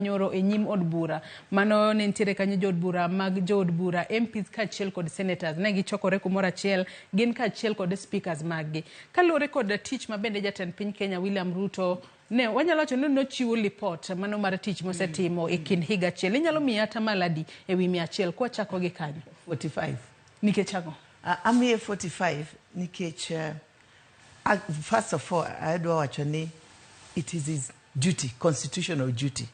Nyoro e nyim od bura mano ne nitiere kanyo jood bura mag jood bura, MPs kaachiel kod senators, ne gichokore kumoro achiel gin kaachiel kod speakers mag gi. Kaluwore kod tich ma bende jatend piny Kenya William Ruto ne wanyalo wacho ni nochiwo lipot mano mar tich mosetimo e kind higa achiel, inyalo miye atamalo adi e wi 100 kwachako gi kanyo? 45. Nikech ang'o? Amiye 45 nikech first of all, adwa wacho ni it is his duty, constitutional duty,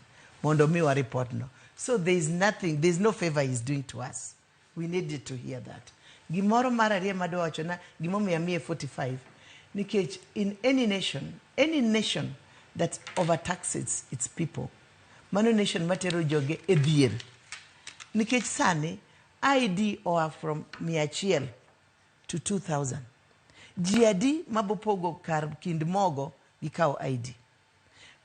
mondo miwa report no. So there is nothing, there is no favor he is doing to us. We needed to hear that. Gimoro mar ariyo madwa wacho na gimomiyo amiye 45 nikech in any nation, any nation that overtaxes its people, mano nation matero joge e dhier. Nikech sani ID oa from 100 to 2000. Ji adi mabopogo kar kind mogo gi kawo ID?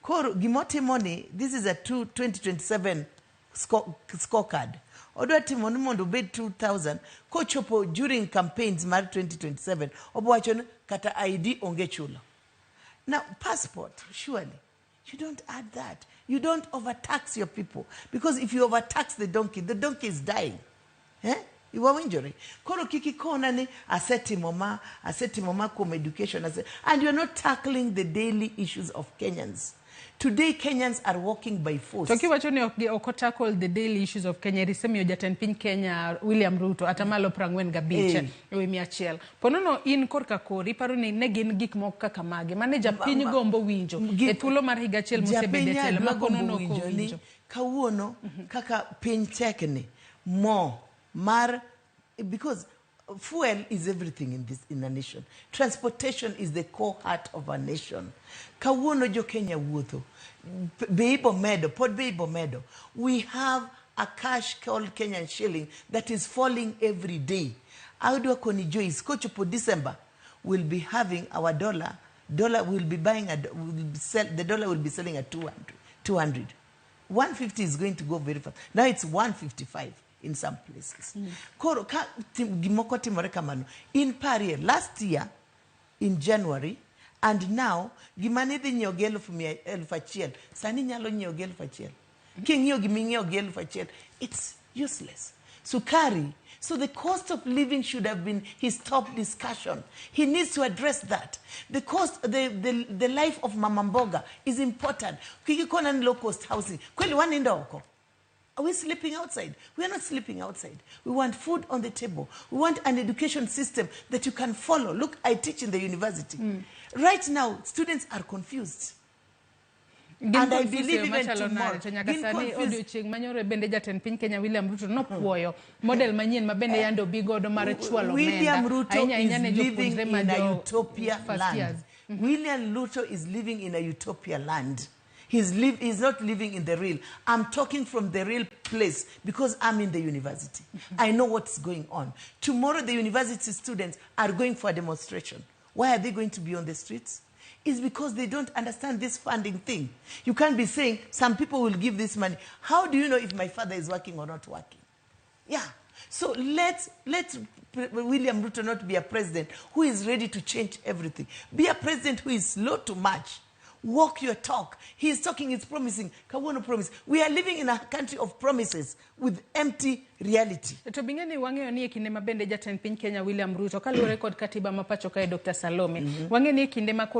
Koro gimotimo ni this is a 2027 scorecard. Odwa timo ni mondo obed 2000 kochopo during campaigns mar 2027, obo wacho ni kata ID onge chulo. Now passport, surely you don't add that. You don't overtax your people, because if you overtax the donkey, the donkey is dying. Eh? Iwawinjore. Koro kik ikona ni asetimo ma, asetimo ma kuom education, and you're not tackling the daily issues of Kenyans. Today Kenyans are walking by force. To kiwacho ni ok tackle the daily issues of Kenya, isemiyo jatend piny Kenya William Ruto atamalo 45 e wi 100. Ponono in korka kori iparo ni ne gin gik moko kaka mage mane japiny gombo winjo e thuolo mar higa achiel mosebedo e telo ma Japiny ponono ok winjo ni owinjo? Kawuono kaka piny tekni mo mar, because fuel is everything in a nation. Transportation is the core heart of a nation. Kawuono jo Kenya wuotho be ibo medo pod, be ibo medo. We have a cash called Kenyan shilling that is falling every day. Adwa koni Joyce, kochopo December we'll be having our dollar dollar will be buying a will be sell, the dollar will be selling at 200 200. 150 is going to go very fast. Now it's 155 in some places. Koro ka gimoko timore kamano, in parie last year in January and now, gima ne idhi nyiewo gi 1000 sani nyalo nyiewo gi 1000. King'iyo gima ing'iewo gi 1000, it's useless. Sukari. So the cost of living should have been his top discussion. He needs to address that. The cost, the life of mama mboga is important. Kik ikona ni low cost housing. Kweli wanindo oko? Are we sleeping outside? We are not sleeping outside. We want food on the table. We want an education system that you can follow. Look, I teach in the university. Right now, students are confused. And I believe even tomorrow. To nyaka sani odiochieng' manyoro bende jatend piny Kenya William Ruto nopuoyo model manyien ma bende yande obi godo mar chwalo William Ruto is living in a utopia land. William Ruto is living in a utopia land. He's not living in the real. I'm talking from the real place because I'm in the university. I know what's going on. Tomorrow, the university students are going for a demonstration. Why are they going to be on the streets? It's because they don't understand this funding thing. You can't be saying some people will give this money. How do you know if my father is working or not working? Yeah. So let William Ruto not be a president who is ready to change everything. Be a president who is slow to march. Walk your talk. He is talking, he's promising. Kawuono promise. We are living in a country of promises with empty reality. To bing'e ni wang'eyo ni e kinde ma bende jatend piny Kenya William Ruto kaluwore kod katiba ma pacho kae, Dr. Salome, wang'eyo ni e kinde ma koro